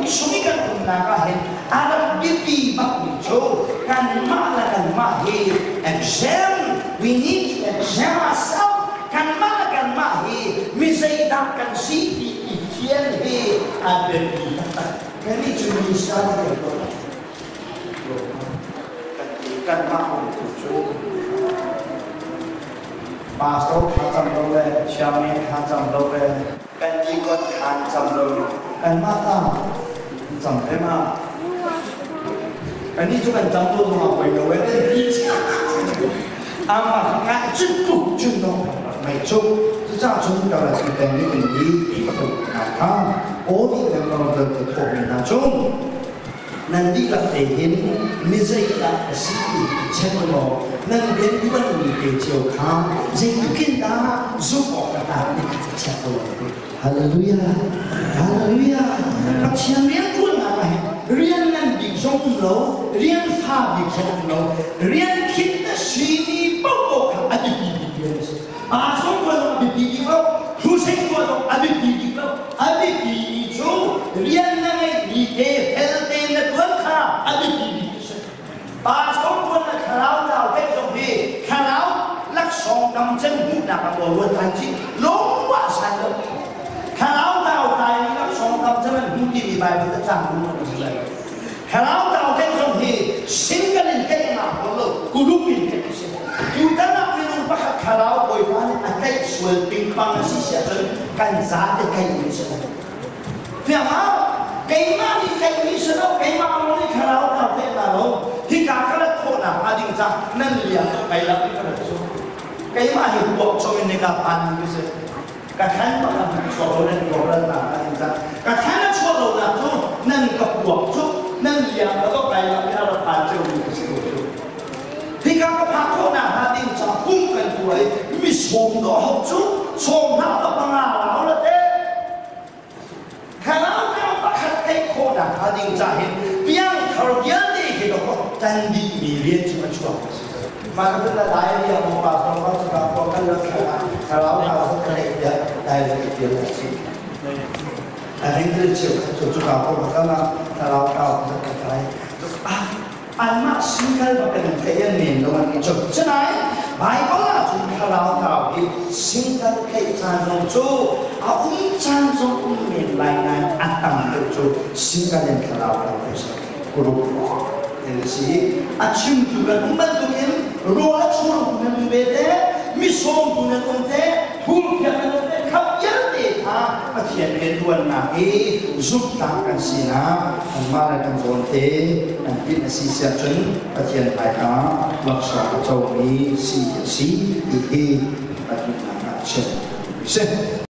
chung i kan umnak ah hin a rak biapi bakmi cu kanmah le kanmah hi exam, we need to exam ourselves. Kanmah le kanmah hi mi zeidah kan si ti i fian hi a biapi taktak. Kannih cu mi sal kan tuah. Kan ti kanmah um tu cu Pastor tha cam lo le chairman tha cam lo le kan deacon khan cam lo. Kanmah ta cam ve ma. Kannih cu kan cam tu zong ah poi lo e. Amah nga cun tuk cun no mei cu cucaah cun ka rat peng ni in hi kha aw nih lengmang dal te khawh mi hna cu nan dihlak te hin mi zeidah a si ti check law nan riantuan mi te cio kha zeitluk in dah zumh awk a tlak ti kha check law. Hallelujah, hallelujah. Pathian riantuannak ah hin rian ngan bik zong um lo, rian fa bik zong um lo, rian khinh na simi paohpaoh kha a biapi bik rian a si. Pastor tuan zong a biapi bik lo, crusade tuah zong a biapi bik lo. A biapi mi cu rian na ngeihmi te fel tein na tuan kha a biapi bik a si. Pastor tuan le thlarau thlau theih zong hi thlarau laksawng tam cem hmuhnak a nawl ruat lai ci lungwah san lo. Thlarau thlau tlai mi laksawng tam cem an hmu timi Bible a cang bu an si lai. Thlarau thlau theih zong hi single in theih nga ko lo, group in theih a si. Tutan ah minung pakhat thlarau Bawipa nih a tlaih sual pingpang a si siah cun kan zate tlaih in si lai. Fiang keimah nih tlaihmi si lo, keimah lawng nih thlarau thar teh hna lo. Hika ka rat khawhnak hnga ding ca nan liang kai lak in ka rat cu. Keimah hi huak chom in nika phan mi si. Ka than pakhat hmanh chuak lo nan tuak ral nak hnga ding ca. Ka than a chuah lo nak cu nan ka puak cu nan liang ka to kai lak in a rak phan cio mi ka si ko cu. Hika ka phak khawhnak hnga ding ca pum kan tuah i mi sawm dawh hau cu sawm hna to panga lau la te. Thlarau pakhat theih khawhnak hnga ding ca hin piangthar vialte hi dawh kan dihmi rian cu a chuak a si. Mah ka la lai ria mo pa song ba chu ka ko kan la thlarau thlarau sa kan ei ya dai la ki tial la si. A ring te cheu khat chu chu ka ko ka ma thlarau thlarau sa ka kai. Ah anmah single bak in theih an men lo an i cun. Cunain Bible ahcun thlarau thlarau hi single theih caan zong cu a um caan zong um men lai nain a tam deuh cu single in thlarau thlarau theih si group in a si. A chimtu kan um bantukin rawl a churtu nan um ve te, misawmtu nan um te, phungphiak nan um te, khap vialte kha Pathian rianṭuannak hi zumhtlak kan sinak anmah le kan zawn te an tinh a si siah cun Pathian hmaika laksawng a comi si a si ti hi pahnihnak ah chim a si.